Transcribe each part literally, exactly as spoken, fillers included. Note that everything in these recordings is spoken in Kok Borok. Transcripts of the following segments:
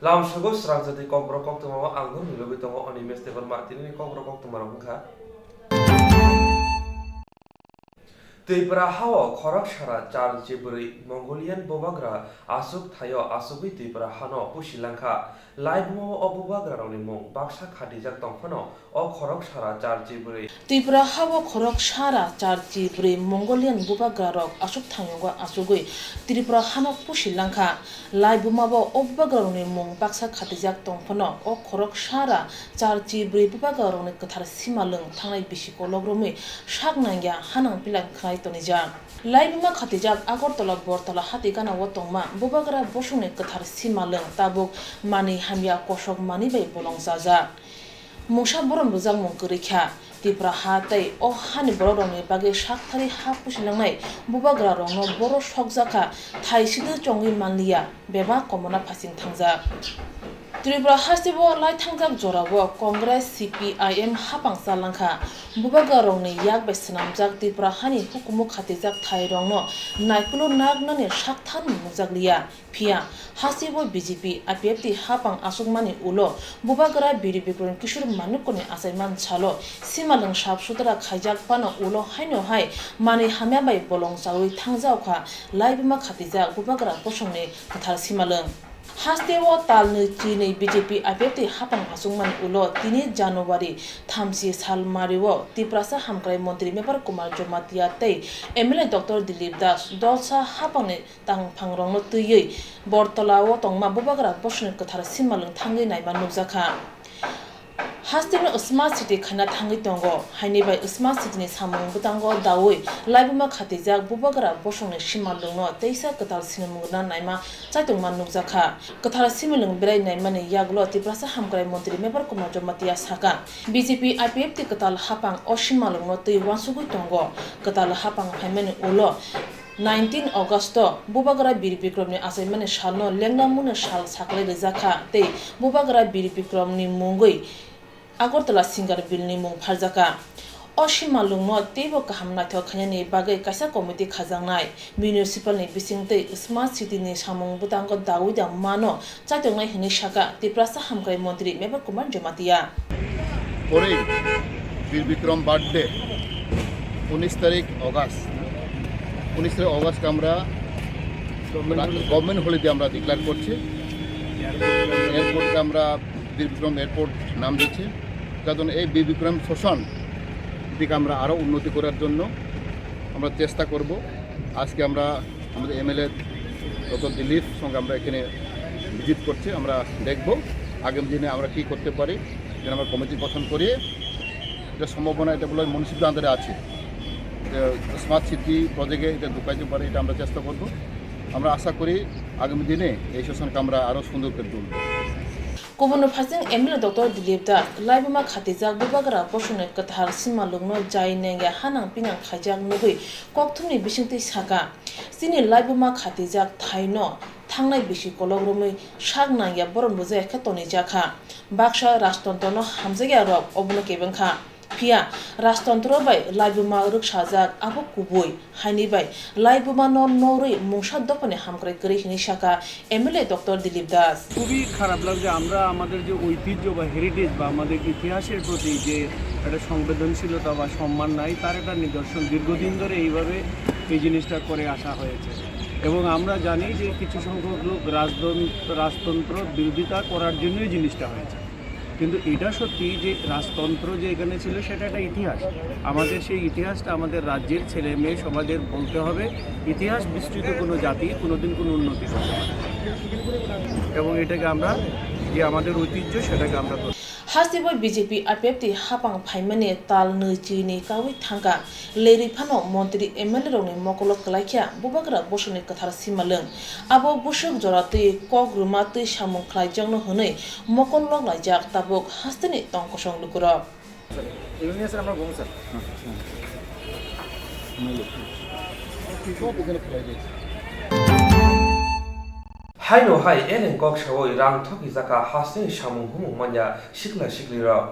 Lamsogo srang jati kokborok koktwma o ang nokni logwi tongo Animesh Debbarma. Tinini kokborok koktwma rok wngkha: Tripura hao khorok sara char chibrwi Mongolian bubagra aswk thaio aswkwi Tripura hano pusi langkha. Laibuma o bubagra rokni mung baksa khatijak tongphano o khorok sara char chibrwi. Tripura hao khorok sara char chibrwi Mongolian bubagra rok aswk thaio aswkwi Tripura hano pusi langkha. Laibuma bo o bubagra rokni mung baksa khatijak tongphano o khorok sara char chibrwi bubagra rokni kwthar simalwng thangnai bisi kolok romwi sak nangya hanang pilang khlai tonijak. Laibuma khatijak Agartala Bortala hati gana o tongma bubagra bosongni kwthar simalwng tabuk manwi hamya kosok manwi bai bolong chajak. Mungsa borom rwjakmung kwrwi kha. Tripura ha tei o hani borok rokni bagwi sak thari ha pusi nangnai bubagra rokno boro sokjak kha, thai sidil chongwi manliya, bebak komona phasing thangjak. Tripura hasteo lai thangjak jorao Congress C P I M hapang chalangkha. Bubagra rokni yak bai swnamjak Tripura hani hukumu khatijak thai rokno naikulu nak nani sak than nukjak liya. Phiya hasteo B J P I P F T hapang aswkmani ulo bubagra Biri Bikram Kishore Manikko ni achaiman salo simalwng sap sutra khaijak phano ulo haino hai manwi hamya bai bolong chawi thangjak kha laibuma khatijak bubagra bosongni kwthar simalwng. Hasteo tal nwi chinwi B J P I P F T hapang achukmani ulo tini January thamchi sal mario Tiprasa hamkrai montri Mebar Kumar Jamatia tei M L A Doctor Dilip Das dolsa hapangni tangphangrokno twiwi Bortolao tongma bubagra bosongni kwthar simalwng thangwi naima nukjakha. Hasteni Smart City khaina thangwi tongo, haini bai Smart City ni samung bwtango daui laibuma khatijak bubagra bosongni simalwngno teisa kwtal sinimung rwna naima chaitokma nukjakha. Kwthar simalwng berai naimani yagulo Tiprasa hamkrai montri Mebar Kumar Jamatia sakha, B J P I P F T kwtal hapang o simalwngno twi uansugwi tongo. Kwtal hapang phaimani ulo nineteen August o bubagra Bir Bikramni achaimani salno lengna mungni sal saklai rijak kha tei bubagra Bir Bikramni mungwi Agartala Singer Bill ni mung pharjakha. O simalwngno teibo kaham naithok khainani bagwi kaisa committee khajaknai. Municipal ni bisingtwi Smart City ni samung bwtango daui da mano chaitoknai hwnwi sakha Tiprasa hamkrai montri Mebar Kumar Jamatia. পরেই বীর বিক্রম বার্থডে উনিশ তারিখ অগাস্ট, উনিশ তারিখ অগাস্ট আমরা government holiday আমরা ডিক্লেয়ার করছি। এয়ারপোর্টকে আমরা বীর বিক্রম এয়ারপোর্ট নাম দিচ্ছি, যার জন্য এই বীর বিক্রম শ্মশান দিকে আমরা আরও উন্নতি করার জন্য আমরা চেষ্টা করব। আজকে আমরা আমাদের এমএলএ ডক্টর দিলীপ সঙ্গে আমরা এখানে ভিজিট করছি। আমরা দেখব আগামী দিনে আমরা কী করতে পারি, যেন আমরা কমিটি গঠন করি। এটা সম্ভাবনা, এটা বলে মিউনিসিপ্যাল আন্ডারে আছে, যে স্মার্ট সিটি প্রজেক্টে এটা ঢুকাইতে পারে, এটা আমরা চেষ্টা করব। আমরা আশা করি আগামী দিনে এই শ্মশানকে আমরা আরও সুন্দর করে তুলব। Kubun phaising M L A Doctor Dilip Das laibuma khatijak bubagra bosongni kwthar simalwngno jai nengya hanang pinang khaijak nugwi kokthumni bisingtwi sakha, chini laibuma khatijak thaino thangnai bisi kolok romwi sak nangya borom rwjak khe tonijakha. Baksa rajtontro no hamjakya rok obono kebengkha. Phiya rajtontro bai laibuma rwksajak abo kubui, haini bai laibuma no norwi mungsa dophani hamkrai kwrwi hwnwi sakha M L A Doctor Dilip Das. খুবই খারাপ লাগছে। আমরা আমাদের যে ঐতিহ্য বা হেরিটেজ বা আমাদের ইতিহাসের প্রতি যে একটা সংবেদনশীলতা বা সম্মান নাই, তার একটা নিদর্শন। দীর্ঘদিন ধরে এইভাবে এই জিনিসটা করে আসা হয়েছে এবং আমরা জানি যে কিছু সংখ্যক লোক রাজতন-, রাজতন্ত্র বিরোধিতা করার জন্যই জিনিসটা হয়েছে। কিন্তু এটা সত্যি যে রাজতন্ত্র যে এখানে ছিল, সেটা একটা ইতিহাস। আমাদের সেই ইতিহাসটা আমাদের রাজ্যের ছেলে মেয়ে সমাজের বলতে হবে। ইতিহাস বিস্তৃত কোনো জাতি কোনোদিন কোনো উন্নতি করতে পারে না। এবং এটাকে আমরা, যে আমাদের ঐতিহ্য, সেটাকে আমরা ধরে Hasteo B J P I P F T hapang phaimani tal nwi chini kaui thangkha. Lerwi phano montri M L A rokni mokolo kwlaikha bubagra bosongni kwthar simalwng. Abo bwswk jora twi kok rwma twi samung khlaijakno hwnwi mokol loklaijak tabuk hasteni tong kosong lukurok. Haino hai eleng kok sawi rang thokijak kha hasteni samung humung manya sikla siklirok.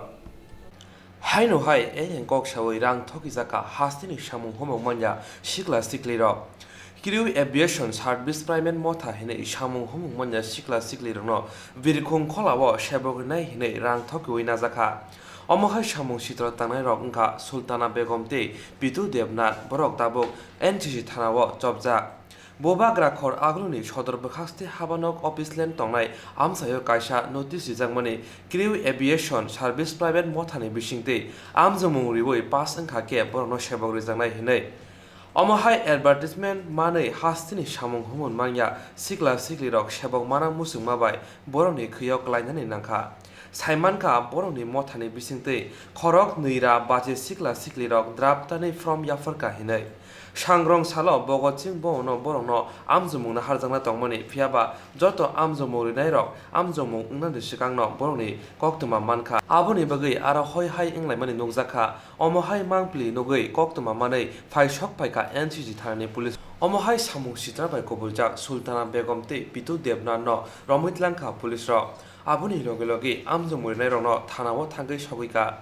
Haino hai eleng kok sawi rang thokijak kha hasteni samung humung manya sikla siklirok. Crew Aviation Service Private Motha hinwi samung humung manya sikla siklirokno birkhung kholao sebok rinai hinwi rang thokiwi najakha. Omo hai samung sitra tangnairok wngkha Sultana Begum tei Pitu Debnath, borok tabuk N C C thanao chopjak. Bubagra khor aguluni sodor bwkhaksti habanok office land tongnai amchaio kaisa notice rijakmani Crew Aviation Service Private Mothani bisingtwi amjomung riwi pass wngkha khe borokno sebok rijaknai hinwi. Omo hai advertisement manwi hasteni samung humung manya sikla siklirok sebok mana muchungma bai borokni khwio klainani nangkha. Saimankha borokni mothani bisingtwi khorok nwira bachi sikla siklirok draptani form yapharkha hinwi. Sangrong salo Bhogot Singh bono borokno amjomungno harjakna tongmani, phiyaba joto amjomung rinairok amjomung wngnani swkangno borokni koktwma mankha. Aboni bagwi aro hoi hai wnglaimani nukjakha. Omo hai mangpili nugwi koktwma manwi phaisok phaikha N C C thanani police. Omo hai samung sitra bai kubuljak Sultana Begum tei Pitu Debnath no romwi tlangkha police rok. Aboni loge loge amjomung rinairokno thanao thangwi sogwikha.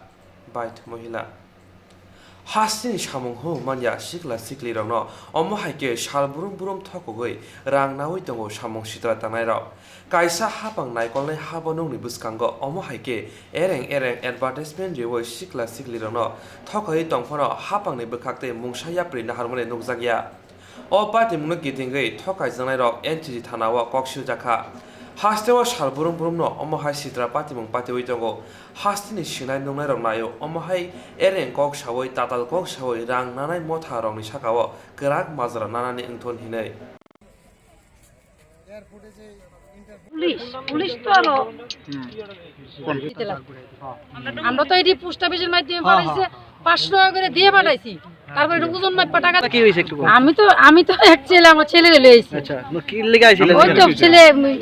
Bait mohila. Hasteni samung humung manya sikla siklirokno omo hai khe sal brum brum thokogwi rang naui tongo samung sitra tangnairok. Kaisa hapang naikolnai habanokni bwskango omo hai khe ereng ereng advertisement riwi sikla siklirokno thokaiwi tongphano hapangni bwkhak tei mungsa yapri naharmani nukjakya. O patimungno kitingwi thokaijaknairok N C C thanao kok siljakha. Hasteo sal brum brumno omo hai sitra patimung patiwi tongo. Hasteni sinai nungnairok naio omo hai ereng kok sawi, tatal kok sawi rang nanai motha rokni sakao kwrak majra nanani wngthon hinwi. Police, police to aro. Hmm. Kon? Dite লাগবে। আমরা তো এটি পোস্ট অফিসের মাধ্যমে হ্যাঁ, পাঠাইছে, হ্যাঁ, হ্যাঁ। পাঁচশো টাকা করে দিয়ে পাঠাইছি। তারপরে এটা ওজন মাপা টাকা। কি হয়েছে একটু বল। আমি তো, আমি তো এক ছেলে, আমার ছেলেরে লয়ে আইছি। আচ্ছা, না, কি লেগে আইছিলেন ওই তো এখানে? ছেলে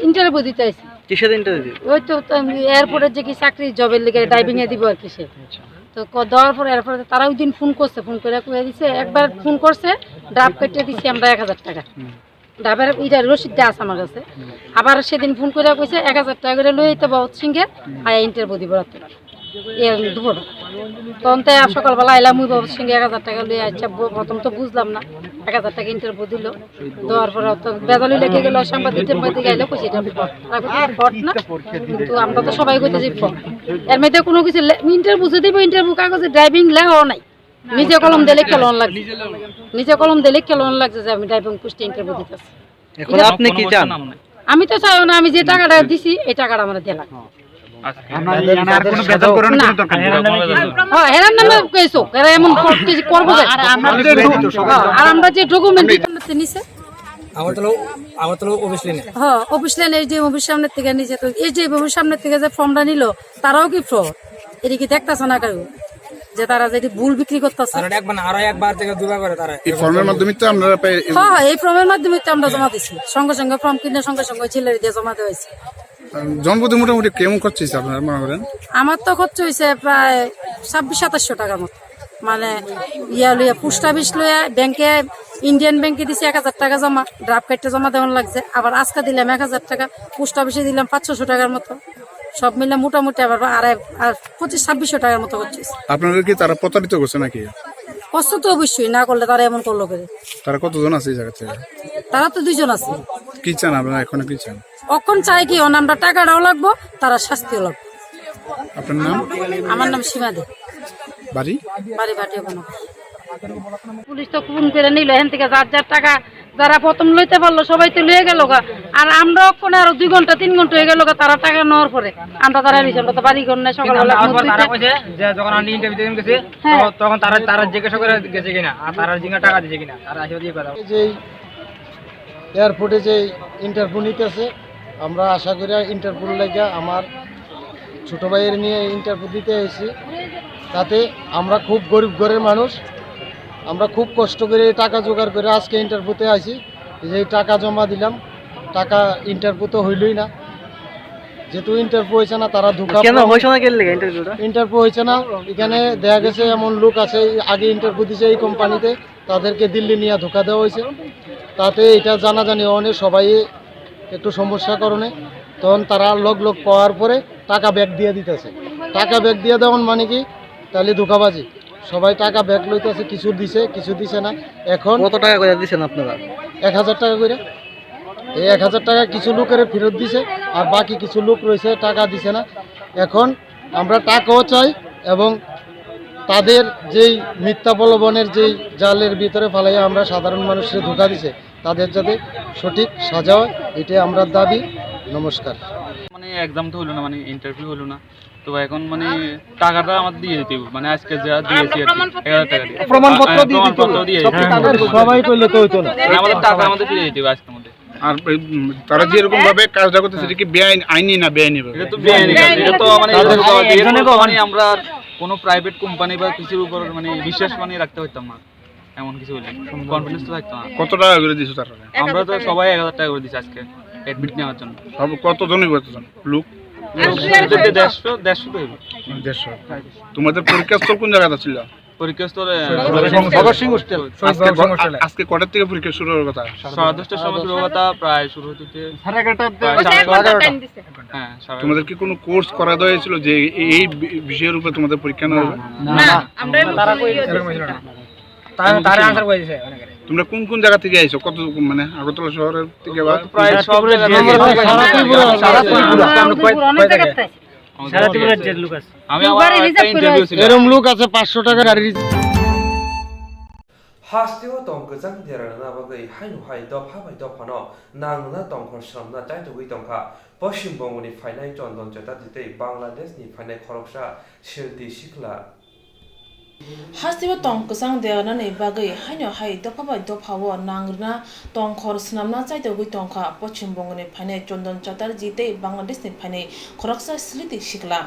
ইন্টারভিউ দিতে আইছি। কিসের ইন্টারভিউ? ওই তো, তো আমি এয়ারপোর্টের যে কি চাকরি, জবের লেগে ড্রাইভিং এ দিব আর কি সে। আচ্ছা। তো ক-, দেওয়ার পরে এরপরে তারা ওই দিন ফোন করছে, ফোন করে কয়ে দিছে, একবার ফোন করছে, ড্রাফ কেটে দিছি আমরা এক হাজার টাকা। হুম। ডাবের ইটা রসিদটা আছে আমার কাছে। আবার সেদিন ফোন করে কইছে এক হাজার টাকা করে লই আইতে বাবুত সিংহে, আয়া ইন্টারভিউ দিব রাতে। এ দুপুর। তখন তো আর সকালবেলা আইলাম, ওই বাবুত সিংহে এক হাজার টাকা লই আইছে, ব-, প্রথম তো বুঝলাম না, এক হাজার টাকা ইন্টারভিউ দিল। দেওয়ার পরে তো বেজালি লেগে গেল, সাংবাদিক টাংবাদিক আইলে কইছে এটা ফ্রড। তারা কইছে ফ্রড না, কিন্তু আমরা তো সবাই কইতে যে ফ্রড। এর মধ্যে কোনো কিছু লে-, ইন্টারভিউ যে দিব, ইন্টারভিউ কাগজে ড্রাইভিং লেখাও নাই। নিজে কলম দিয়ে লেখা লোন লাগছে। নিজে কলম দিয়ে লেখা লোন লাগছে যে আমি ড্রাইভিং পোস্টে ইন্টারভিউ দিতেছি। এখন আপনি কি চান? আমি তো চাই না, আমি যে টাকাটা দিছি, এই টাকাটা আমরা দিলাম। আচ্ছা। আপনার এই এলাকার কোনো বেতন করার না। কোনো দরকার নেই। হ্যাঁ, এরার নামে কেস হোক, এরা এমন ফ্রড কিছু করবো যে। আর আমরা যে ডকুমেন্ট দিতে নিছে। আগরতলা, আগরতলা অফিস লেনে। হ্যাঁ, অফিস লেনে, এই যে অফিস সামনের থেকে নিচে তো, এই যে অফিস সামনের থেকে যে ফর্মটা নিল, তারাও কি ফ্রড? এটা কি দেখতেছে না কেউ? যে তারা যদি ভুল বিক্রি করতেছে। আর একবার না, আরো একবার থেকে দুবার করে তারা। এই ফর্মের মাধ্যমে তো আপনারা পেয়ে হ্যাঁ, হ্যাঁ, এই ফর্মের মাধ্যমে তো আমরা জমা দিছি। সঙ্গে সঙ্গে ফর্ম কিনে সঙ্গে সঙ্গে ছেলের দিয়ে জমা দেওয়া হয়েছে। জনপ্রতি মোটামুটি কেমন খরচ হয়েছে আপনারা মনে করেন? আমার তো খরচ হয়েছে প্রায় ছাব্বিশ সাতাশশো টাকার মতো। মানে, ইয়া লইয়া, পোস্ট অফিস লইয়া, ব্যাংকে, ইন্ডিয়ান ব্যাংকে দিছি এক হাজার টাকা জমা, ড্রাফট কার্ডটা জমা দেওয়ান লাগছে। আবার আজকে দিলাম এক হাজার টাকা, পোস্ট অফিসে দিলাম পাঁচশো টাকার মতো। সব মিলে মোটামুটি আবার আড়াই, আর পঁচিশ ছাব্বিশশো টাকার মতো হচ্ছে। আপনাদের কি তারা প্রতারিত করছে নাকি? কষ্ট তো অবশ্যই, না করলে তারা এমন করলো করে। তারা কতজন আছে এই জায়গা থেকে? তারা তো দুইজন আছে। কি চান আপনারা, এখন কি চান? অখন চাই কি, অন আমরা টাকাটাও লাগবো, তারা শাস্তিও লাগবো। আপনার নাম? আমার নাম সীমা দে। বাড়ি? বাড়ি ভাটিয়াপাড়া। পুলিশ তো খুন করে নিল, এখান থেকে যার যার টাকা, যারা প্রথম লইতে পারলো সবাই তো লইয়া গেল গা। আর আমরা অখন আরো দুই ঘন্টা তিন ঘন্টা হয়ে গেল গা, তারা টাকা নেওয়ার পরে আমরা তারা নিয়েছি, আমরা তো বাড়ি ঘর নাই, সকালবেলা তারা কইছে যে যখন আমি ইন্টারভিউ দিতে গেছি, হ্যাঁ। তখন, তখন তারা, তারা জিজ্ঞাসা করে গেছে কিনা, আর তারা জিজ্ঞাসা টাকা দিছে কিনা, তারা আসলে দিয়ে কথা। এই যে এয়ারপোর্টে যে ইন্টারভিউ নিতেছে, আমরা আশা করি ইন্টারভিউ লেগে আমার ছোট ভাইয়ের নিয়ে ইন্টারভিউ দিতে এসেছি। তাতে আমরা খুব গরিব ঘরের মানুষ, আমরা খুব কষ্ট করে টাকা জোগাড় করে আজকে ইন্টারভিউতে আইছি। এই যে টাকা জমা দিলাম, টাকা ইন্টারভিউ তো হইলই না, যেহেতু ইন্টারভিউ হয়েছে না, তারা ধোঁকা কেন পায়। হয়েছে না, কেন লেগে ইন্টারভিউটা? ইন্টারভিউ হয়েছে না, এখানে দেখা গেছে এমন লোক আছে, এই আগে ইন্টারভিউ দিছে এই কোম্পানিতে, তাদেরকে দিল্লি নিয়ে ধোঁকা দেওয়া হয়েছে। তাতে এটা জানাজানি অনেক সবাই একটু সমস্যার কারণে তখন তারা লগ লগ পাওয়ার পরে টাকা ব্যাক দিয়ে দিতেছে। টাকা ব্যাক দিয়ে দেওয়ান মানে কি? তাহলে ধোঁকাবাজি। সবাই টাকা ব্যাক লইতেছে, কিছু দিছে, কিছু দিছে না। এখন কত টাকা করে দিছেন আপনারা? এক হাজার টাকা করে। এই এক হাজার টাকা কিছু লোকের ফেরত দিছে, আর বাকি কিছু লোক রয়েছে, টাকা দিছে না। এখন আমরা টাকাও চাই এবং তাদের যেই মিথ্যা প্রলোভনের যেই জালের ভিতরে ফালাইয়া আমরা সাধারণ মানুষকে ধোঁকা দিছে, তাদের যাতে সঠিক সাজা হয়, এটাই আমরা দাবি। নমস্কার। মানে এক্সাম তো হইলো না, মানে ইন্টারভিউ হইলো না, তো এখন মানে টাকাটা আমাদের দিয়ে দিতে হবে, মানে আজকে যা দিয়েছি আর কি, প্রমাণপত্র এক হাজার টাকা দিয়ে। প্রমাণপত্র হ্যাঁ, দিয়ে দিতে হবে। প্রমাণপত্র দিয়ে দিতে হবে। সবাই করলে তো হইতো না। মানে আমাদের টাকা আমাদের ফিরে দিতে হবে আজকের মধ্যে। আর এই, উম, তারা যেরকম ভাবে কাজটা করতেছে, এটা কি বেআইন, আইনি না বেআইনি ভাবে? এটা তো বেআইনি কাজ। এটা তো মানে তাদের এটা তো একজনে বেআইনি। মানে আমরা আর কোনো প্রাইভেট কোম্পানি বা কিছুর উপর মানে বিশ্বাস মানে রাখতে পারতাম না, এমন কিছু হইলে কনফিডেন্স তো থাকতো না। কত টাকা করে দিছো তারা? আমরা তো সবাই এক হাজার টাকা করে দিছি আজকে অ্যাডমিট নেওয়ার জন্য। সব কতজনই কতজন লোক? দেড়শো, দেড়শো তো হইব। দেড়শো। তোমাদের পরীক্ষাস্থল কোন জায়গাতে ছিল? পরীক্ষাস্থল, আহ, ভগৎ সিং হোস্টেল। আজকে ক-, আজকে কটার থেকে পরীক্ষা শুরু হওয়ার কথা? সাড়ে দশটার সময় শুরু হওয়ার কথা, প্রায় শুরু হতে হতে সাড়ে এগারোটার প্রায় সাড়ে এগারোটা। হ্যাঁ, সাড়ে এগারোটা। তোমাদের কি কোনো কোর্স করা দেওয়া হয়েছিল যে এই বি-, বিষয়ের উপরে তোমাদের পরীক্ষা নেওয়া হবে? না, না, আমরা এরকম তারা কই ইয়ে এরকম দিছি না। তারা, তারা আনসার করে দিছে অনেকে। তোমরা কোন কোন জায়গা থেকে আইছো? কত, মানে, আগরতলা শহরের থেকে বা প্রায় সব জায়গা থেকে। সারা ত্রিপুরা, সারা ত্রিপুরা। আমরা কয়, কয় জায়গা থেকে? সারা ত্রিপুরা রাজ্যের লোক আছে। আমি আমার একটা ইন্টারভিউ ছিল। এরম লোক আছে পাঁচশো টাকা গাড়ি। Hasteo tong kwchang derana bagwi haino hai dopha bai dophano nangna tongkhor swnamna chaitogwi tongkha Poschim Bongoni phainai Chondon Chatterjee tei Bangladeshni phainai khoroksa Silti Sikla. Hasteo tong kwchang deranani bagwi haino hai dopha bai dophao nangrwna tongkhor swnamna chaitogwi tongkha Poschim Bongoni phainai Chondon Chatterjee tei Bangladeshni phainai khoroksa Silti Sikla.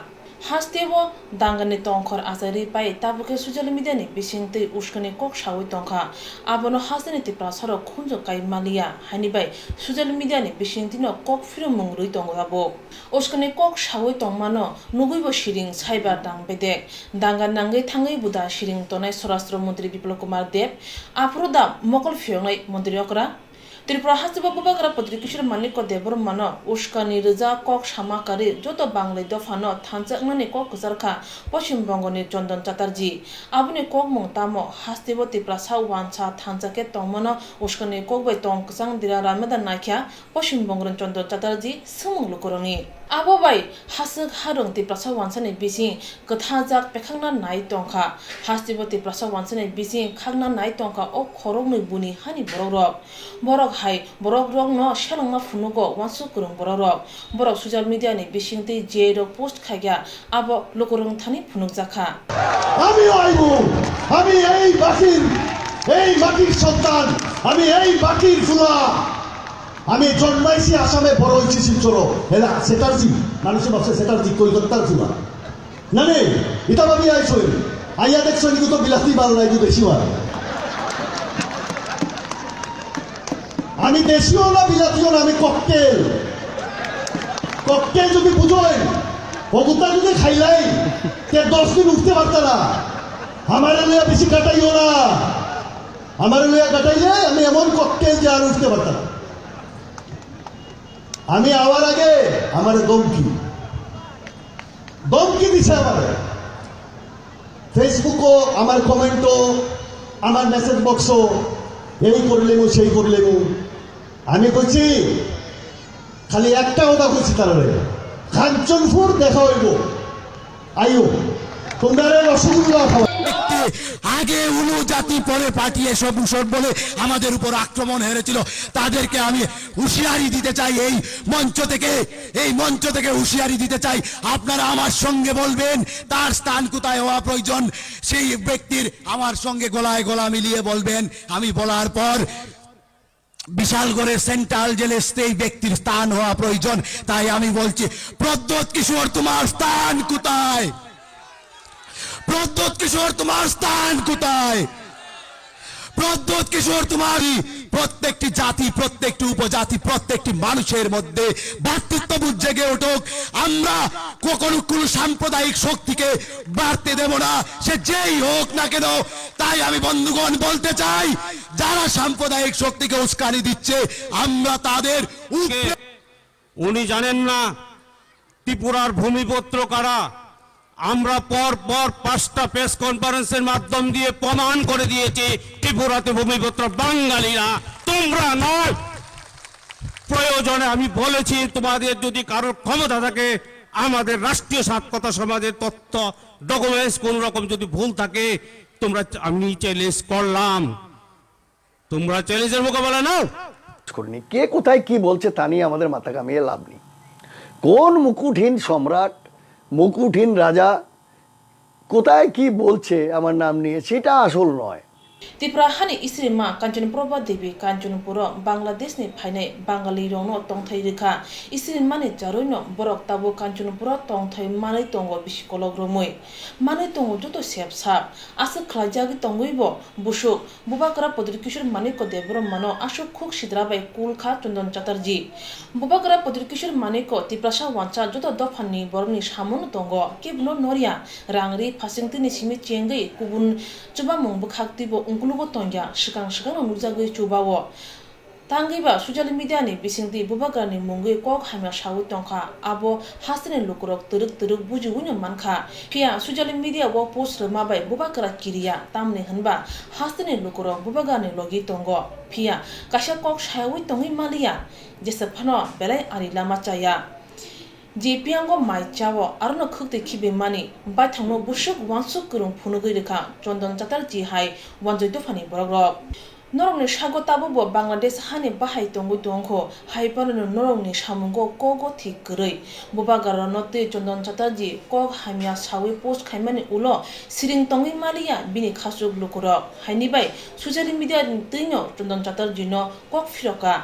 Hasteo dangani tongkhor achairwi pai tabukhe social media ni bisingtwi uskani kok saui tongkha. Abono hasteni Tiprasarok khunju kai maliya haini bai social media ni bisingtwino kok phirumung rwi tongo abo. Uskani kok saui tongmano nugwibo siring saiba dang bedek. Danga nangwi thangwi buda siring tonai Swarashtra Montri Biplab Kumar Deb, aphuru da mokol phiyoknai Montri okra. Tripura hasteo Bubagra Pratri Kishore Manikya Debbarmano uskani rwja kok sama karwi joto Banglai dophano thansa wngnani kok kwchar kha Poschim Bongoni Chondon Chatterjee. Aboni kokmung tamo hasteo Tiprasa wansa thansa khe tongmano uskani kok bai tong kwchang dera rameda naikha Poschim Bongoni Chondon Chatterjee swngmung lukurokni. Abo bai haswk harwng Tiprasa wansani bising kwthajak pekhakna nai tongkha. Hasteo Tiprasa wansani bising khakna nai tongkha o khoroknwi buni hani borokrok. Borok hai borokrokno selengma phunugo wansuk kwrwng borokrok. Borok social media ni bisingtwi je rok post khaikha, abo lukurok thani phunukjakha. আমিও আইব, আমি এই মাটির, এই মাটির সন্তান, আমি এই মাটির ফুলা। আমি জন্মাইছি আসামে, বড় হয়েছি শিলচরও। এলা চ্যাটার্জি, মানুষে ভাবছে চ্যাটার্জি কলকাতার ফুলা। না রে, এটা ভাবি আইসই। আইয়া দেখছো, এগুলো তো বিলাতি মাল না, এগুলো দেশি মাল। আমি দেশিও না, বিলাতিও না, আমি ককটেল। ককটেল যদি বুঝোই, অগুতা যদি খাইলাই, তে দশ দিন উঠতে পারত না। আমারে লইয়া বেশি কাটাইও না। আমারে লইয়া কাটাইলে আমি এমন ককটেল যে আর উঠতে পারত না। আমি আওয়ার আগে আমারে ধমকি, ধমকি দিছে আমারে। Facebook-ও আমার comment-ও, আমার message box-ও, এই করলেমু, সেই করলেমু। আমি কইছি, খালি একটা কথা কইছি তারারে, কাঞ্চনপুর দেখা হইব, আইও, তোমরা রসগোল্লা খাওয়া। ব্যক্তি আগে উলু জাতি পরে পার্টি এসব উসব বলে আমাদের উপর আক্রমণ হেরেছিল, তাদেরকে আমি হুঁশিয়ারি দিতে চাই এই মঞ্চ থেকে, এই মঞ্চ থেকে হুঁশিয়ারি দিতে চাই। আপনারা আমার সঙ্গে বলবেন, তার স্থান কোথায় হওয়া প্রয়োজন। সেই ব্যক্তির আমার সঙ্গে গলায় গলা মিলিয়ে বলবেন। আমি বলার পর বিশালগড়ের সেন্ট্রাল জেলে সেই ব্যক্তির স্থান হওয়া প্রয়োজন। তাই আমি বলছি, প্রদ্যোৎ কিশোর, তোমার স্থান কোথায়? প্রদ্যোৎ কিশোর, তোমার স্থান কোথায়? প্রদ্যোৎ কিশোর, তোমার প্রত্যেকটি জাতি, প্রত্যেকটি উপজাতি, প্রত্যেকটি মানুষের মধ্যে ভ্রাতৃত্ববোধ জেগে উঠুক। আমরা কখনো কোনো সাম্প্রদায়িক শক্তিকে বাড়তে দেব না, সে যেই হোক না কেন। তাই আমি বন্ধুগণ বলতে চাই, যারা সাম্প্রদায়িক শক্তিকে উস্কানি দিচ্ছে, আমরা তাদের উপরে উনি জানেন না ত্রিপুরার ভূমিপুত্র কারা? আমরা পর পর পাঁচটা প্রেস কনফারেন্সের মাধ্যম দিয়ে প্রমাণ করে দিয়েছি ত্রিপুরাতে ভূমিপুত্র বাঙালিরা। তো তোমরা নয়। প্রয়োজনে আমি বলেছি, তোমাদের যদি কারোর ক্ষমতা থাকে, আমাদের রাষ্ট্রীয় সাক্ষরতা সমাজের তথ্য, ডকুমেন্টস কোন রকম যদি ভুল থাকে, তোমরা, আমি চ্যালেঞ্জ করলাম, তোমরা চ্যালেঞ্জের মোকাবেলা নাও। করিনি। কে কোথায় কি বলছে তা নিয়ে আমাদের মাথা ঘামিয়ে লাভ নেই। কোন মুকুটহীন সম্রাট, মুকুটহীন রাজা কোথায় কি বলছে আমার নাম নিয়ে, সেটা আসল নয়। Tipra hani Isri ma Kanchanprabha Devi Kanchanpuro Bangladesh ni phainai Bangali rokno tongthai rwkha. Isri mani charwino borok tabuk Kanchanpuro tongthai manwi tongo bisi kolok romwi. Manwi tongo joto sep sap. Aswk khlaijagwi tongwibo busuk Bubagra Pradyut Kishore Manikya Debbarma no aswk khuk sidra bai kul kha Chandan Chatterjee. Bubagra Pradyut Kishore Manikya Tiprasa wansa joto dophani borokni samungo tongo, kebono norya. Rang ri phasingtwini simi chengwi kubun chubamung bwkhaktwibo ungkulugo tongya, swkang swkangno nukjagwi chubao. Tangwiba social mediani bisingtwi Bubagrani mungwi kok hamya sawi tongkha, abo hasteni lukurok twrwk twrwk bujiwino mankha. Phiya social mediao post rwma bai Bubagra kiriya, tamni hwnba hasteni lukurok Bubagrani logi tongo. Phiya kaisa kok sayawi tongwi maliya, jesa phano belai ari lama chaya. Je piyango mai chao, arono khwktwi khibimani baithangno bwswk uansuk kwrwng phunugwi rwkha Chandan Chatterjee hai wanjwi dophani borokrok. Norokni sago tabukbo Bangladesh hani bahai tongwi tongkho, hai phano norokni samungo kogo thik kwrwi. Bubagrano tei Chandan Chatterjee kok hamya sawi post khaimani ulo siring tongwi maliya bini khasuk lukurok. Haini bai social mediani twino Chandan Chatterjee no kok phirokha.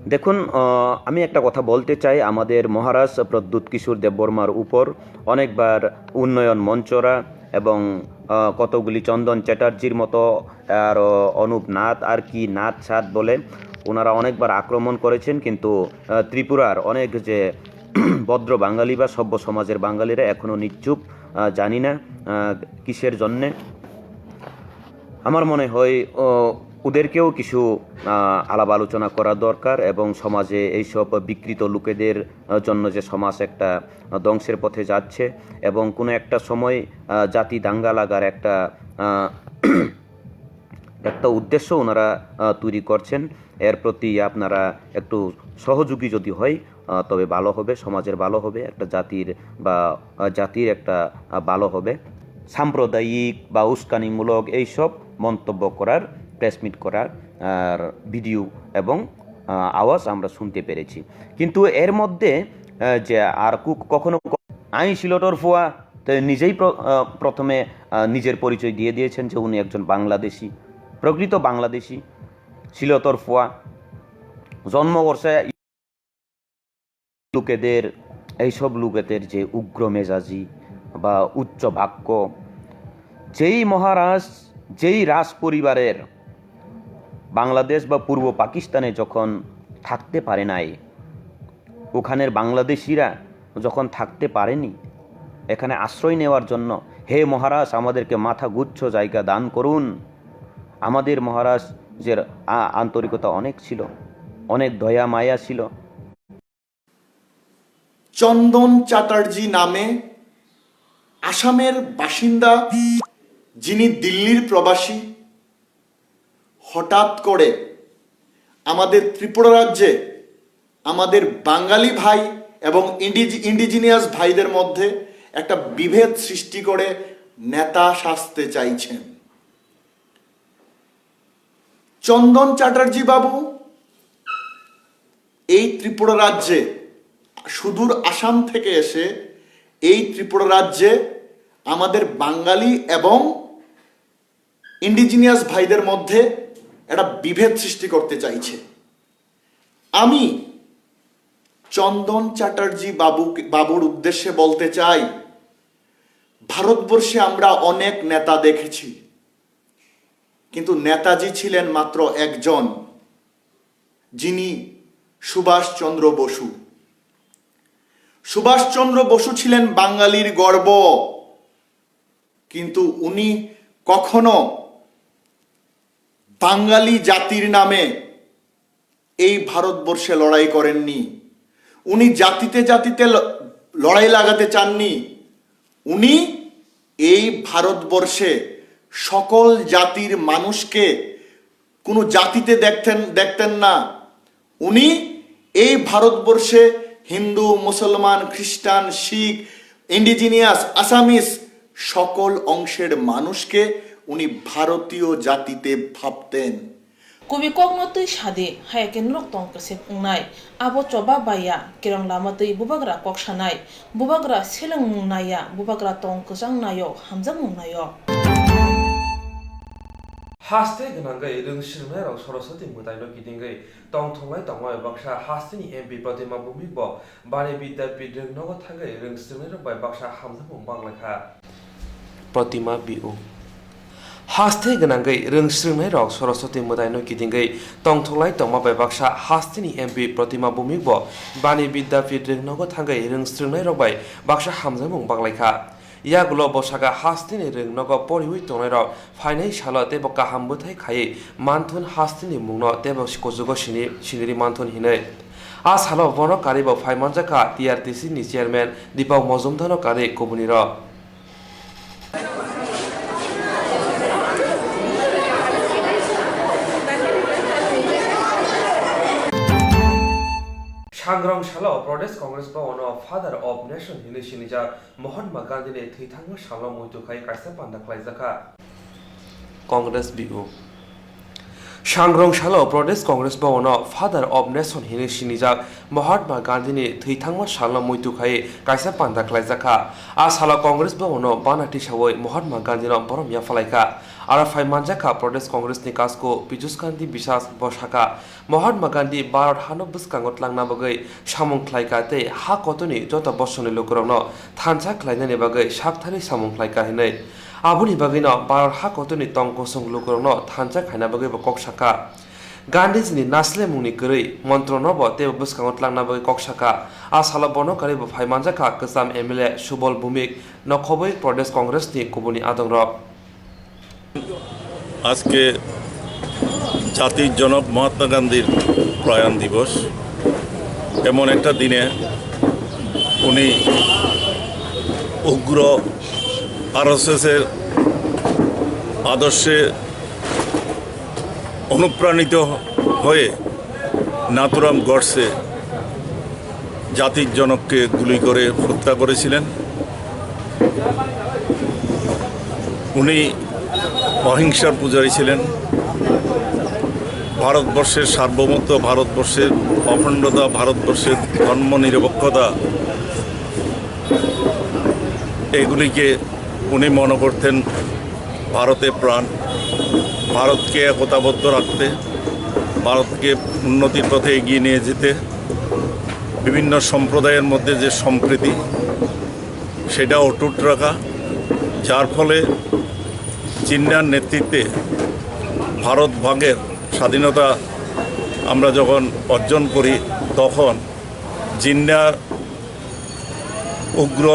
দেখুন, আহ, আমি একটা কথা বলতে চাই আমাদের মহারাজ প্রদ্যুৎ কিশোর দেববর্মার উপর অনেকবার উন্নয়ন মঞ্চরা এবং, আহ, কতগুলি চন্দন চ্যাটার্জির মতো আরও অনুপ নাথ আর কি নাথ সাথ বলে ওনারা অনেকবার আক্রমণ করেছেন, কিন্তু, আহ, ত্রিপুরার অনেক যে ভদ্র বাঙালি বা সভ্য সমাজের বাঙালিরা এখনও নিশ্চুপ, আহ, জানি না, আহ, কিসের জন্যে। আমার মনে হয়, ও, ওদেরকেও কিছু, আহ, আলাপ আলোচনা করা দরকার এবং সমাজে এইসব বিকৃত লোকেদের, আহ, জন্য যে সমাজ একটা, আহ, ধ্বংসের পথে যাচ্ছে এবং কোনো একটা সময়, আহ, জাতি দাঙ্গা লাগার একটা, আহ, একটা উদ্দেশ্য ওনারা, আহ, তৈরি করছেন। এর প্রতি আপনারা একটু সহযোগী যদি হয়, আহ, তবে ভালো হবে, সমাজের ভালো হবে, একটা জাতির বা, আহ, জাতির একটা, আহ, ভালো হবে। সাম্প্রদায়িক বা উস্কানিমূলক এইসব মন্তব্য করার, প্রেস মিট করার আর ভিডিও এবং, আহ, আওয়াজ আমরা শুনতে পেরেছি। কিন্তু এর মধ্যে, আহ, যে আর কু-, কখনো ক-, আমি সিলেটর ফুয়া, তো নিজেই প্র-, আহ, প্রথমে, আহ, নিজের পরিচয় দিয়ে দিয়েছেন যে উনি একজন বাংলাদেশি, প্রকৃত বাংলাদেশি, সিলেটর ফুয়া, জন্ম করছে লোকেদের, এইসব লোকেদের যে উগ্র মেজাজি বা উচ্চ বাক্য, যেই মহারাজ, যেই রাজ পরিবারের বাংলাদেশ বা পূর্ব পাকিস্তানে যখন থাকতে পারে নাই, ওখানের বাংলাদেশিরা যখন থাকতে পারেনি এখানে আশ্রয় নেওয়ার জন্য, হে মহারাজ, আমাদেরকে মাথা গুচ্ছ জায়গা দান করুন। আমাদের মহারাজের আ-, আন্তরিকতা অনেক ছিল, অনেক দয়া মায়া ছিল। চন্দন চ্যাটার্জি নামে আসামের বাসিন্দা, যিনি দিল্লির প্রবাসী, হঠাৎ করে আমাদের ত্রিপুরা রাজ্যে আমাদের বাঙালি ভাই এবং ইন্ডিজি ইন্ডিজিনিয়াস ভাইদের মধ্যে একটা বিভেদ সৃষ্টি করে নেতা সাজতে চাইছেন। চন্দন চ্যাটার্জি বাবু এই ত্রিপুরা রাজ্যে, সুদূর আসাম থেকে এসে এই ত্রিপুরা রাজ্যে আমাদের বাঙালি এবং ইন্ডিজিনিয়াস ভাইদের মধ্যে একটা বিভেদ সৃষ্টি করতে চাইছে। আমি চন্দন চ্যাটার্জি বাবু বাবুর উদ্দেশ্যে বলতে চাই, ভারতবর্ষে আমরা অনেক নেতা দেখেছি, কিন্তু নেতাজি ছিলেন মাত্র একজন, যিনি সুভাষচন্দ্র বসু। সুভাষচন্দ্র বসু ছিলেন বাঙালির গর্ব, কিন্তু উনি কখনো বাঙালি জাতির নামে এই ভারতবর্ষে লড়াই করেননি। উনি জাতিতে জাতিতে ল- লড়াই লাগাতে চাননি। উনি এই ভারতবর্ষে সকল জাতির মানুষকে কোনো জাতিতে দেখতেন দেখতেন না। উনি এই ভারতবর্ষে হিন্দু, মুসলমান, খ্রিস্টান, শিখ, ইন্ডিজিনিয়াস, আসামিস সকল অংশের মানুষকে উনি ভারতীয় জাতিতে ভাবতেন। Kubui kokno twi sadi, haya khe norok tong kwsep wngnai. Abo choba bai ya, kerong lama twi bubagra kok sanai. Bubagra selengmung nai ya, bubagra tong kwchang nai-o, hamjakmung nai-o. Haste gwnangwi rwng swrwngnairok Saraswati mwtaino kitingwi tongthoknai tongma bai baksa hasteni M P Pratima Bhumik bo Bani Vidyapith rwngnogo thangwi rwng swrwngnairok bai baksa hamjakmung bak lai kha. Pratima B O. Haste gwnangwi rwng swrwngnairok Saraswati mwtaino kitingwi tongthoknai tongma bai baksa hasteni M P Pratima Bhumik bo Bani Vidyapith rwngnogo thangwi rwng swrwngnairok bai baksa hamjakmung bak lai kha. Yagulo bo saka hasteni rwngnogo poriwi tongnairok phainai salo teibo kaham bwthai khaiwi manthun hasteni mungno teibo kuchugo sini, siniri manthun hinwi. A salo bono karwi bo phai manjakha T R T C ni chairman Deepak Majumdar-no karwi kubunirok. Sangrong salo Pradesh Congress Bhavan-o Father of Nation hinwi sinijak Mahatma Gandhi ni thwithangma salno muitu khai kaisa panda khlaijakha. Congress B O. Sangrong salo Pradesh Congress Bhavan-o Father of Nation hinwi sinijak Mahatma Gandhi ni thwithangma salno muitu khai kaisa panda khlaijakha. A salo Congress Bhavan-o bana tisawi Mahatma Gandhi no borom yaphalai kha. Aro phai manjakha Pradesh Congress ni kasko Piyush Gandhi Biswas bo sakha, Mahatma Gandhi Bharat hano bwskango tlangna bagwi samung khlai kha tei ha kotorni joto bosongni lukurokno thansa khlainani bagwi saktharwi samung khlai kha hinwi. Aboni bagwino Bharat ha kotorni tong kosong lukurokno thansa khaina bagwi bo kok sakha. Gandhiji ni naslemungni kwrwi montrono bo teibo bwskango tlangna bagwi kok sakha. A salo bono karwi bo phai manjakha kwcham M L A Subal Bhumik, nokhobwi Pradesh Congress ni kubuni adongrok. আজকে জাতির জনক মহাত্মা গান্ধীর প্রয়াণ দিবস। এমন একটা দিনে উনি উগ্র আরএসএসের আদর্শে অনুপ্রাণিত হয়ে নাথুরাম গডসে জাতির জনককে গুলি করে হত্যা করেছিলেন। উনি অহিংসার পূজারী ছিলেন। ভারতবর্ষের সার্বভৌমত্ব, ভারতবর্ষের অখণ্ডতা, ভারতবর্ষের ধর্মনিরপেক্ষতা, এগুলিকে উনি মনে করতেন ভারতের প্রাণ, ভারতকে একতাবদ্ধ রাখতে, ভারতকে উন্নতির পথে এগিয়ে নিয়ে যেতে, বিভিন্ন সম্প্রদায়ের মধ্যে যে সম্প্রীতি, সেটা অটুট রাখা, যার ফলে জিন্নার নেতৃত্বে ভারত ভাগের স্বাধীনতা আমরা যখন অর্জন করি, তখন জিন্নার উগ্র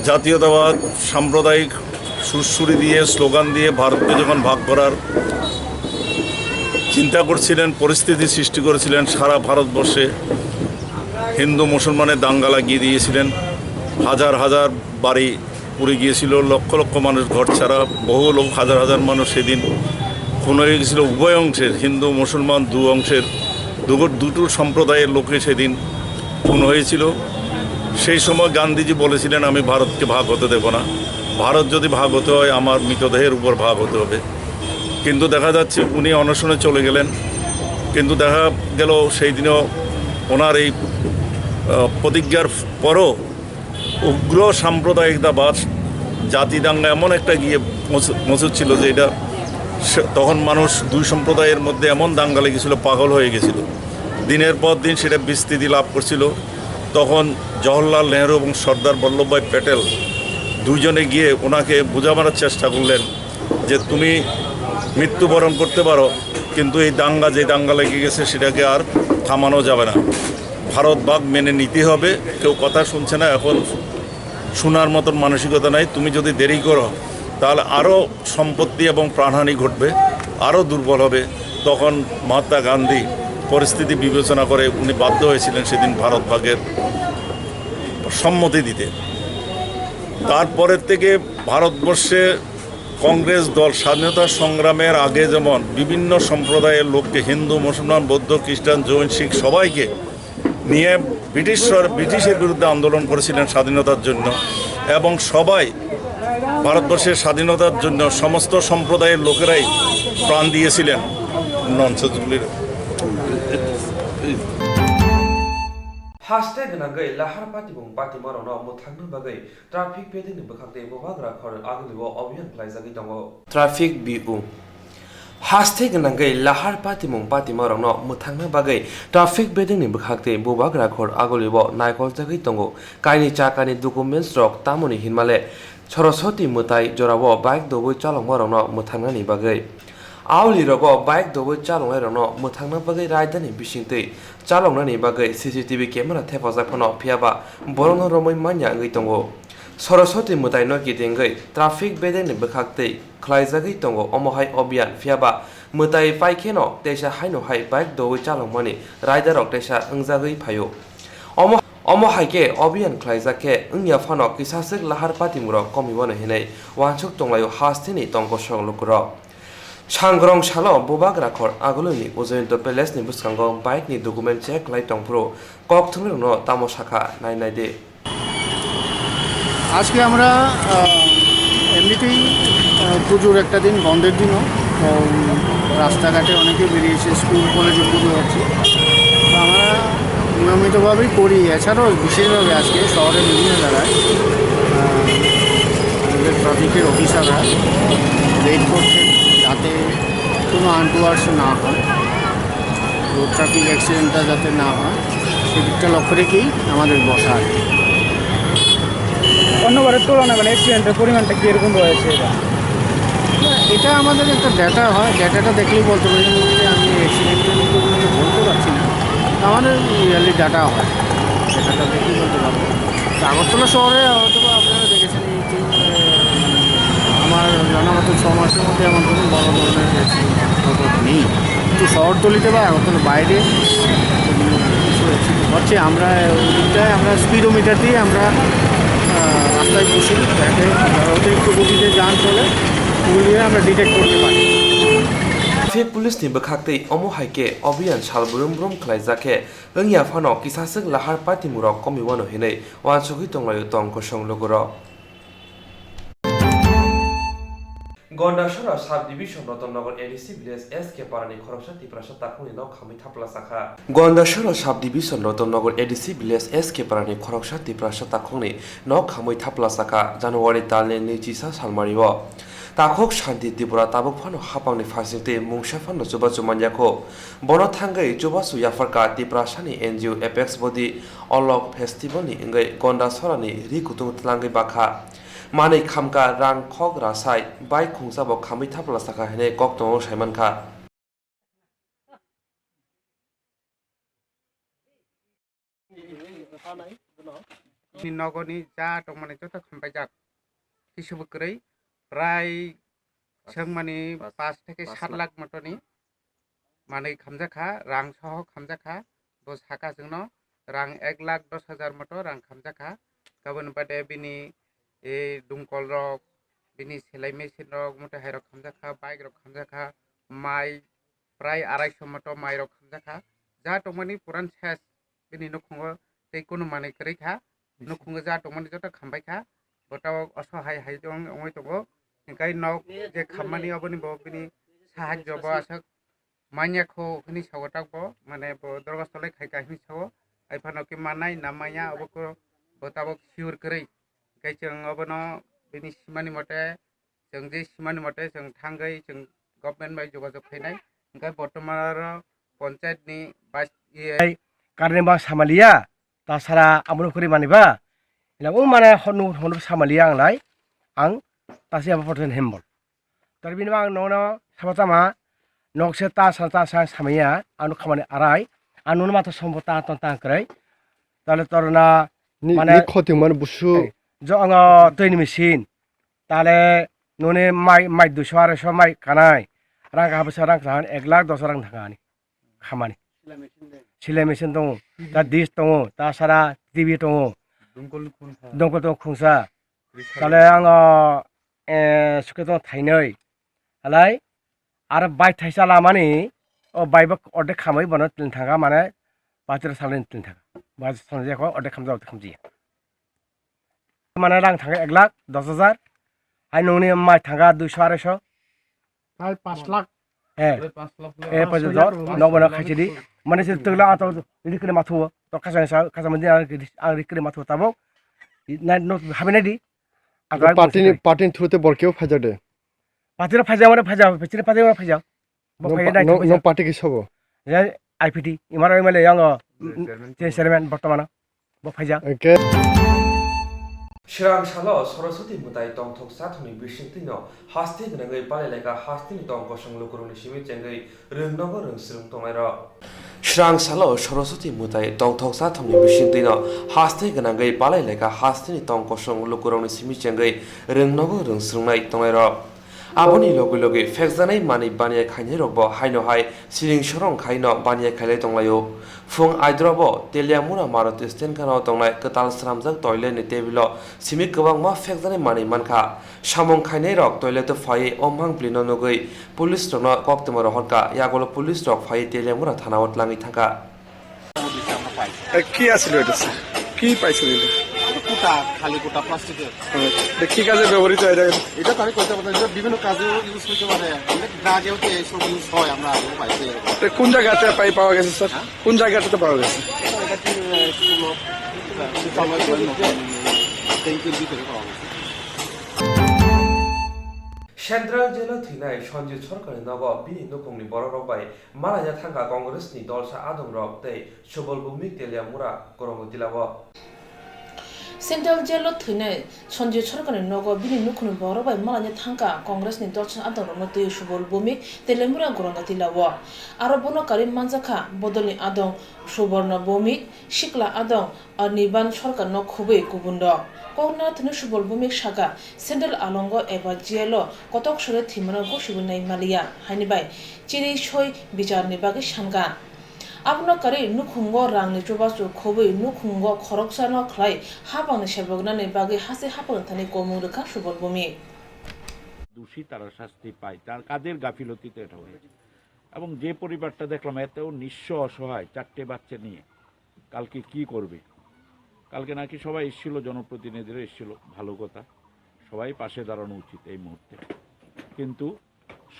জাতীয়তাবাদ, সাম্প্রদায়িক সুরসুরি দিয়ে, স্লোগান দিয়ে ভারতকে যখন ভাগ করার চিন্তা করছিলেন, পরিস্থিতি সৃষ্টি করেছিলেন, সারা ভারতবর্ষে হিন্দু মুসলমানের দাঙ্গা লাগিয়ে দিয়েছিলেন। হাজার হাজার বাড়ি পুড়ে গিয়েছিল, লক্ষ লক্ষ মানুষ ঘর ছাড়া, বহু লোক, হাজার হাজার মানুষ সেদিন খুন হয়ে গেছিল। উভয় অংশের, হিন্দু মুসলমান দু অংশের, দুগো-, দুটো সম্প্রদায়ের লোকে সেদিন খুন হয়েছিল। সেই সময় গান্ধীজি বলেছিলেন, "আমি ভারতকে ভাগ হতে দেব না, ভারত যদি ভাগ হতে হয় আমার মৃতদেহের উপর ভাগ হতে হবে।" কিন্তু দেখা যাচ্ছে উনি অনশনে চলে গেলেন, কিন্তু দেখা গেল সেই দিনও ওনার এই, আহ, প্রতিজ্ঞার পরও উগ্র সাম্প্রদায়িকতাবাদ, জাতি দাঙ্গা এমন একটা গিয়ে পৌঁছ-, পৌঁছচ্ছিল যে এটা সে-, তখন মানুষ দুই সম্প্রদায়ের মধ্যে এমন দাঙ্গা লেগেছিল, পাগল হয়ে গেছিল। দিনের পর দিন সেটা বিস্তৃতি লাভ করছিল। তখন জওহরলাল নেহরু এবং সর্দার বল্লভভাই প্যাটেল দুইজনে গিয়ে ওনাকে বোঝাবার চেষ্টা করলেন যে, "তুমি মৃত্যুবরণ করতে পারো, কিন্তু এই দাঙ্গা, যে দাঙ্গা লেগে গেছে, সেটাকে আর থামানো যাবে না। ভারত ভাগ মেনে নিতে হবে।" কেউ কথা শুনছে না। এখন শোনার মতন মানসিকতা নাই। তুমি যদি দেরি করো, তাহলে আরও সম্পত্তি এবং প্রাণহানি ঘটবে, আরও দুর্বল হবে। তখন মহাত্মা গান্ধী পরিস্থিতি বিবেচনা করে উনি বাধ্য হয়েছিলেন সেদিন ভারত ভাগের সম্মতি দিতে। তারপরের থেকে ভারতবর্ষে কংগ্রেস দল স্বাধীনতা সংগ্রামের আগে যেমন বিভিন্ন সম্প্রদায়ের লোককে, হিন্দু, মুসলমান, বৌদ্ধ, খ্রিস্টান, জৈন, শিখ সবাইকে নিয়ে ব্রিটিশ সর-, ব্রিটিশের বিরুদ্ধে আন্দোলন করেছিলেন স্বাধীনতার জন্য, এবং সবাই ভারতবর্ষের স্বাধীনতার জন্য সমস্ত সম্প্রদায়ের লোকেরাই প্রাণ দিয়েছিলেন। Nonsense গুলির। Haste gwnangwi lahar patimung patimarokno mwthangna bagwi traffic bedengni bwkhak tei bubagra khor agulio obhiyan khlaijagwi tongo. Traffic B U. Haste gwnangwi lahar patimung patimarokno mwthangna bagwi traffic bedengni bwkhak tei bubagra khor agulio naikoljagwi tongo. Kaini chakani documents rok tamoni hinmale Soroswati mwtai jorao bike dobwi chalokmarokno mwthangnani bagwi. Auli rogo bike dobwi chaloknairokno mwthangna bagwi raidani bisingtwi chaloknani bagwi C C T V camera thepajak phano, phiyaba borokno romwi manya wngwi tongo. Soroswati mwtaino kitingwi traffic bedengni bwkhak tei khlaijagwi tongo omo hai obhiyan, phiyaba mwtai paikheno teisa haino hai bike dobwi chalokmani raidarok teisa wngjagwi phaio. Omo, omo hai khe obhiyan khlaijak khe wngya phano kisaswk lahar patimurok komiwano hinwi uansuk tonglaio hasteni tongkosong lukurok. Sangrong salo bubagra khor agulini Ujoyonto Palace ni bwskango bike ni document check khlai tongphuru kokthumrokno tamo sakha nai nai di. আজকে আমরা আহ, এমনিতেই আহ, পুজোর একটা দিন, বন্ধের দিনও। তো উম, রাস্তাঘাটে অনেকে বেরিয়েছে, স্কুল কলেজে পুজো হচ্ছে। তো আমরা নিয়মিতভাবেই করি। এছাড়াও বিশেষভাবে আজকে শহরের বিভিন্ন জায়গায় আহ, আমাদের ট্রাফিকের অফিসাররা রেড করছেন, যাতে কোনো আনটুয়ার্ডস না হয়, রোড ট্রাফিক অ্যাক্সিডেন্টটা যাতে না হয়, সেদিকটা লক্ষ্য রেখেই আমাদের বসা আর কি। অন্যবারের তুলনায় মানে অ্যাক্সিডেন্টের পরিমাণটা কীরকম রয়েছে এবার? না, এটা আমাদের একটা ডেটা হয়, ডেটাটা দেখলেই বলতে পারি। এই মুহূর্তে আমি অ্যাক্সিডেন্টের পরিমাণটা বলতে পারছি না, আমাদের ইয়ারলি ডেটা হয়, ডেটাটা দেখলেই বলতে পারবো। তো আগরতলা শহরে হয়তো বা আপনারা দেখেছেন, এই যে, আহ, আমার জানা মতো ছ মাসের মধ্যে এমন কোনো বড় ধরনের অ্যাক্সিডেন্ট ঘটনা নেই। কিন্তু শহরতলিতে বা আগরতলার বাইরে কিছু অ্যাক্সিডেন্ট হচ্ছে। আমরা ওই দিকটায় আমরা স্পিডোমিটার দিয়ে আমরা, আহ, রাস্তায় বসি, যাতে অতিরিক্ত গতিতে যান চলে, ওগুলি আমরা ডিটেক্ট করতে পারি। Traffic police ni bwkhak tei omo hai khe obhiyan sal brum brum khlaijak khe wngya phano kisaswk lahar patimurok komiwano hinwi uansugwi tonglaio tong kosong lugurok. Gondasora Sub Division Rotonnagar A D C Village S K Parani khoroksa Tiprasa takhukni nok khamwi thapla sakha. Gondasora Sub Division Rotonnagar A D C Village S K Parani khoroksa Tiprasa takhukni nok khamwi thapla sakha January talni nwichisa salmario. Takhuk Shanti Tripura tabuk phano hapangni phasingtwi mungsa phano chubachu manyakho. Bono thangwi chubachu yapharkha Tiprasani N G O Apex Body Olok Festival ni wngwi Gondasorani ri kutung tlangwi bakha. Manwi khamkha rang khok rasai bai khungsa bo khamwi thapla sakha hinwi kok tongo saimankha. Ni nogoni ja tongmani joto khambaijak. Kisubu kwrwi prai swngmani pas theke sat lakh motoni manwi khamjakha, rang soho khamjakha. Bo saka chwngno rang ek lakh dos hajar moto rang khamjakha. Kaboni bade bini, e, dungkol rok, bini selai machine rok, mote hai rok khamjakha, bike rok khamjakha, mai prai arai so moto mai rok khamjakha. Ja tongmani puran ses bini nukhungo tei kunu manwi kwrwi kha. Nukhungo ja tongmani joto khambai kha. Bo tabok osohai hai wng-, wngwi tongo. Hinkhe nok je khammani oboni bo bini sahajjo bo aswk manya kho hwnwi sao tak bo, mane bo dorgas tolai khai ka hwnwi sao. Ai phano khe mannai na manya abo khe bo tabok sure kwrwi. Hinkhe chwng obono bini simani mote, chwng je simani mote chwng thangwi chwng government bai jogajog khainai. Hinkhe bortoman aro panchayat ni vice, iye, karni ba samaliya, tasara amoni kuri mani ba, ila o mane honu honu samaliya ang lai, ang tasi abo photo hembol. Tor bini ba ang nono sama tama, nok se ta sa ta sa samaya, anu khamani arai, anu ma to sombo ta ton ta kwrwi. Tale torna ni, mane ni khoting mane busu. Eh, jo anga twi ni machine. Tale noni mai, mai duiso arai so mai kanai. Rang ka bwsa rang ka ek lakh dos rang thangani. Khamani. Silai machine tongo, ta dish tongo, ta sara T V tongo. Dongkol ni khungsa. Dongkol tongo khungsa. Tale ang, ah, eh, suke tong thainoi. Halai, aro bai thaisa lamani, o bai bo ordek khamwi bono tin thanga mane, patiro salni tin thanga. Bai salni jako ordek khamjak, ordek khamjak. Mane rang thanga ek lakh dos hajar, hai nungni mai thanga duiso, aroiso. Hai panch lakh. Eh, eh, panch lakh, no bono khaisidi. Mane se tugla ato rikre mathuo. To kasa sa, kasa mandi ang rikre mathuo tabuk. Na, no, habe nai di. Party ni, party ni through te bor kebo phaijak de. Patiro phaijak, mane phaijak, patiro phaijak, mane phaijak. Bo nong phai pa-, nai nong, nong party kisa bo? Ya, I P T, imaro M L A yang o, chairman. Chairman bortomano. Bo phaijak. Okay. Srang salo Saraswati mwtai tongthok chathokni bisingtwino haste gwnangwi palai laika hasteni tong kosong lukurokni simi chengwi rwngnogo rwngsrwng tongnairok. Srang salo Saraswati mwtai tongthok chathokni bisingtwino haste gwnangwi palai laika hasteni tong kosong lukurokni simi chengwi rwngnogo rwngsrwngnai tongnairok. Aboni logi logi phekjaknai manwi baniya khainairokbo haino hai siring sorong khaino baniya khailai tonglaio. Phung aidrobo Teliamura Maruti stand gana-o tongnai kwtal swnamjak toilet ni table-o simi kwbangma phekjaknai manwi mankha. Samung khainairok toilet-o phaiwi o mangpili-no nugwi police-rokno koktwma rohorkha, yagulo police-rok phaiwi Teliamura thana-o twlangwi thangkha. এ, কি আছিল এটা, স্যার? কি পাইছিল এটা? এটা কুটা, খালি কুটা প্লাস্টিকের। হুম। এটা কি কাজে ব্যবহৃত হয় এটা? এটা তো আমি কইতে পারতাম, এটা বিভিন্ন কাজেও ইউজ হইতে পারে। অনেক ড্রাগেও তো এইসব ইউজ হয়, আমরা আগেও পাইছি এরকম। এটা কোন জায়গাতে পাই, পাওয়া গেছে, স্যার? হ্যাঁ? কোন জায়গাটাতে পাওয়া গেছে? এটা কি, আহ, কোনো, আহ, ট্যাঙ্কির ভিতরে পাওয়া গেছে। Central Jail-o thwinai Sanjit Sarkarni nogo bini nukhungni bororok bai malaina thangkha Congress-ni dolsa adongrok tei Subol Bhumik Teliamura korongo tilao. Central Jail-o thwinai Sanjit Sarkarni nogo bini nukhungni bororok bai malaina thangkha Congress-ni dolsa adongrokno twi Subol Bhumik Teliamura korongo tilao. Aro bono karwi manjakha bodolni adong Suborno Bhumik, sikla adong Anirban Sarkarno khubui kubunrok. Koknathani Subol Bhumik sakha, Central alongo eba jail-o kotok sore thwimano gosibo nai maliya, haini bai chiri soi bicharni bagwi sankha. Abono karwi nukhungo rangni chubachu khobwi nukhungo khoroksano khlai hapangni seboknani bagwi haste hapang thani komung rwkha Subol Bhumik. দোষী তারা শাস্তি পায়, তার কাদের গাফিলতিতে এটা হয়েছে। এবং যে পরিবারটা দেখলাম এত নিঃস্ব অসহায়, চারটে বাচ্চা নিয়ে, কালকে কি করবে? কালকে নাকি সবাই এসেছিল, জনপ্রতিনিধিরা এসেছিল, ভালো কথা, সবাই পাশে দাঁড়ানো উচিত এই মুহূর্তে। কিন্তু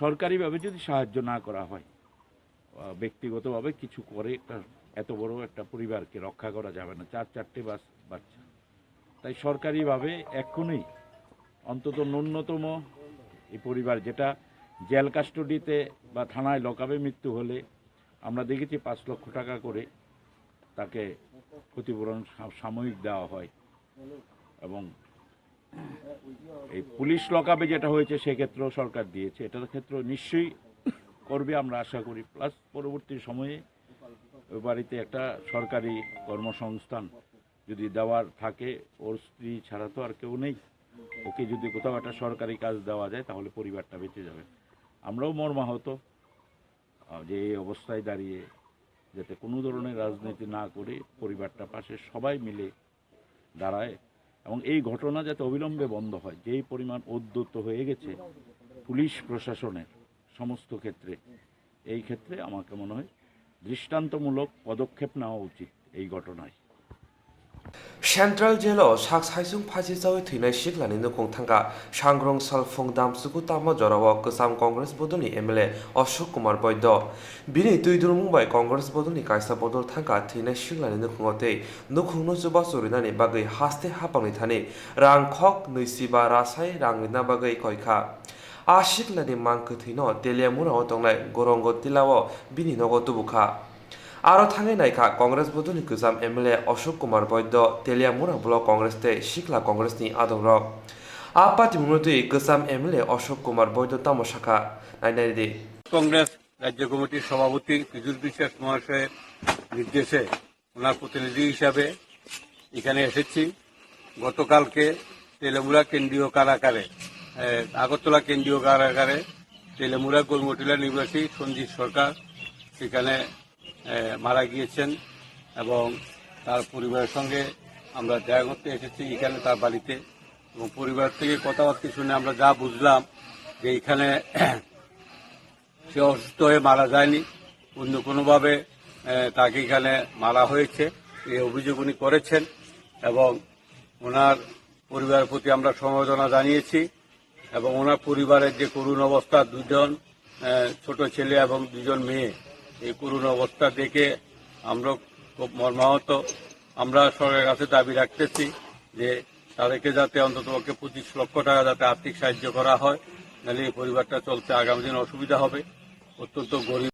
সরকারিভাবে যদি সাহায্য না করা হয়, আহ, ব্যক্তিগতভাবে কিছু করে একটা, এত বড় একটা পরিবারকে রক্ষা করা যাবে না, চার চারটে বাস-, বাচ্চা। তাই সরকারিভাবে এক্ষুনি অন্তত ন্যূনতম এই পরিবার যেটা জেল কাস্টডিতে বা থানায় লকআপে মৃত্যু হলে আমরা দেখেছি পাঁচ লক্ষ টাকা করে তাকে ক্ষতিপূরণ সা-, সাময়িক দেওয়া হয় এবং এই পুলিশ লকআপে যেটা হয়েছে সেক্ষেত্রেও সরকার দিয়েছে, এটার ক্ষেত্রে নিশ্চয়ই করবে আমরা আশা করি। প্লাস পরবর্তী সময়ে ওই বাড়িতে একটা সরকারি কর্মসংস্থান যদি দেওয়ার থাকে, ওর স্ত্রী ছাড়া তো আর কেউ নেই, ওকে যদি কোথাও একটা সরকারি কাজ দেওয়া যায় তাহলে পরিবারটা বেঁচে যাবে। আমরাও মর্মাহত, আহ, যে এই অবস্থায় দাঁড়িয়ে যাতে কোনো ধরনের রাজনীতি না করে পরিবারটা পাশে সবাই মিলে দাঁড়ায় এবং এই ঘটনা যাতে অবিলম্বে বন্ধ হয়। যেই পরিমাণ ঔদ্ধত্য হয়ে গেছে পুলিশ প্রশাসনের সমস্ত ক্ষেত্রে, এই ক্ষেত্রে আমাকে মনে হয় দৃষ্টান্তমূলক পদক্ষেপ নেওয়া উচিত এই ঘটনায়। Central Jail-o sak saisung phaisi chawi thwinai siklani nukhung thangkha Sangrong salphung damsuku tamo jorao kwcham Congress bodolni M L A Ashok Kumar Boido. Bini twi dulmung bai Congress bodolni kaisa bodol thangkha thwinai siklani nukhungo tei nukhungno chubachu rinani bagwi haste hapangni thani rang khok nwichiba rasai rang rina bagwi koikha. A siklani mang kwthwino Teliamura-o tongnai Gorongo Tila-o bini nogo tubukha. Aro thangwi naikha Congress bodolni kwcham M L A Ashok Kumar Boido, Teliamura Block Congress tei Sikla Congress ni adongrok. A patimungno twi kwcham M L A Ashok Kumar Boido tamo sakha, nai nai di. Congress রাজ্য কমিটির সভাপতি পীযুষ বিশ্বাস মহাশয়ের নির্দেশে ওনার প্রতিনিধি হিসাবে এখানে এসেছি। গতকালকে তেলেমুরা কেন্দ্রীয় কারাগারে, এ, আগরতলা কেন্দ্রীয় কারাগারে তেলেমুরা গোলমটিলা নিবাসী সঞ্জিত সরকার সেখানে, এ, মারা গিয়েছেন এবং তার পরিবারের সঙ্গে আমরা দেখা করতে এসেছি এখানে তার বাড়িতে। এবং পরিবার থেকে কথাবার্তা শুনে আমরা যা বুঝলাম যে এখানে সে অসুস্থ হয়ে মারা যায়নি, অন্য কোনোভাবে আহ, তাকে এখানে মারা হয়েছে, এই অভিযোগ উনি করেছেন। এবং ওনার পরিবারের প্রতি আমরা সমবেদনা জানিয়েছি এবং ওনার পরিবারের যে করুণ অবস্থা, দুজন আহ, ছোট ছেলে এবং দুজন মেয়ে, এই করুণ অবস্থা দেখে আমরা খুব মর্মাহত। আমরা সরকারের কাছে দাবি রাখতেছি যে তাদেরকে যাতে অন্তত পক্ষে পঁচিশ লক্ষ টাকা যাতে আর্থিক সাহায্য করা হয়, নাহলে এই পরিবারটা চলতে আগামী দিন অসুবিধা হবে। অত্যন্ত গরিব